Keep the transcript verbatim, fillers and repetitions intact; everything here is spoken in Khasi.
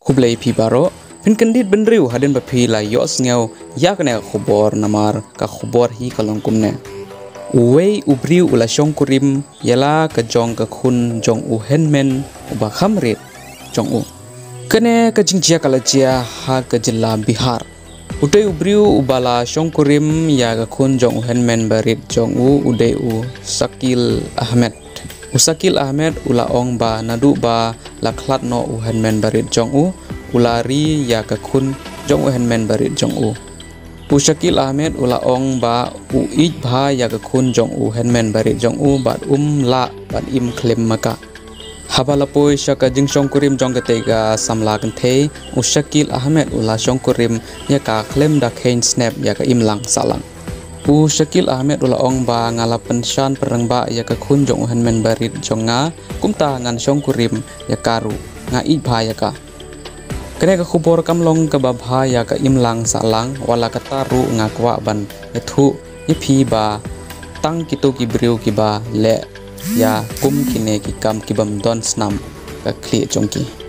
Khublei phi baroh, phin kyndit bynriew hadien ba phi la ïohsngew ïa kane ka khubor namar ka khubor hi ka long kumne. Uwei u briew u la shongkurim ïa la ka jong ka khun jong u hynmen uba kham rit jong u. Kane ka jingjia ka la jia ha ka jylla Bihar. Utei u briew uba la shongkurim ïa ka khun jong u hynmen barit jong u u dei u Shakil Ahmed. U Shakil Ahmed u la ong ba naduh ba la khlad noh u hynmen barit jong u, u la ri ïa ka khun jong u hynmen barit jong u. U Shakil Ahmed u la ong ba u ïeit bha ïa ka khun jong u hynmen barit jong u bad um lah ban im khlem ma ka. Haba la poi sha ka jingshongkurim jong katei ka samla kynthei, u Shakil Ahmed u la shongkurim ïa ka khlem da kheiñ snep ïa ka imlang sahlang. U Shakil Ahmed u la ong ba nga la pynshai pynrangbah ïa ka khun jong u hynmen barit jong nga, kumta ngan shongkurim ïa ka ruh, nga ïeit bha ïa ka. Kane ka khubor kam long kaba bha ïa ka imlang sahlang, wat la katta ruh nga kwah ban ïathuh ïa phi ba tang kito ki briew kiba leh ïa kum kine ki kam ki bym don snam ka khlieh jong ki.